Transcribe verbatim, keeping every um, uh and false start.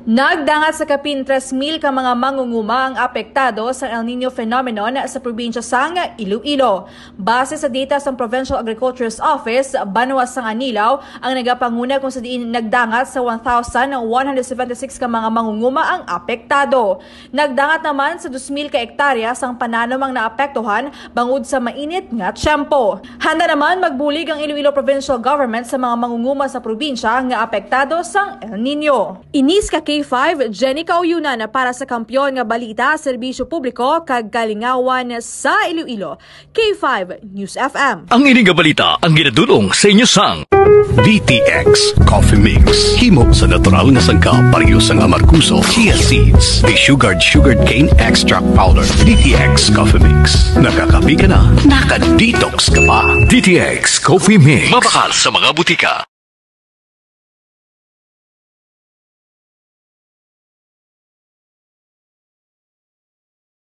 Nagdangat sa kapin tres mil ka mga mangunguma ang apektado sa El Niño phenomenon sa probinsya sang Iloilo. Base sa data sang Provincial Agriculture's Office, banwa sang Anilao ang nagapanguna kung sa diin nagdangat sa one thousand one hundred seventy-six ka mga mangunguma ang apektado. Nagdangat naman sa dos mil ka ektarya sang pananom ang naapektuhan bangod sa mainit nga tiyempo. Handa naman magbulig ang Iloilo Provincial Government sa mga mangunguma sa probinsya nga apektado sang El Niño. Inis ka K five, Jenny Kauyunan para sa Kampiyon nga Balita, Serbisyo Publiko, kag Kalingawan sa Iloilo. K five News F M. Ang ini nga balita ang ginadulong sa inyo sang D T X Coffee Mix. Himo sa natural nga sangkap, pareho sang amargoso, chia seeds, desugared sugarcane extract powder. D T X Coffee Mix. Nakakape ka na, naka-detox ka pa. D T X Coffee Mix. Mabakal sa mga butika.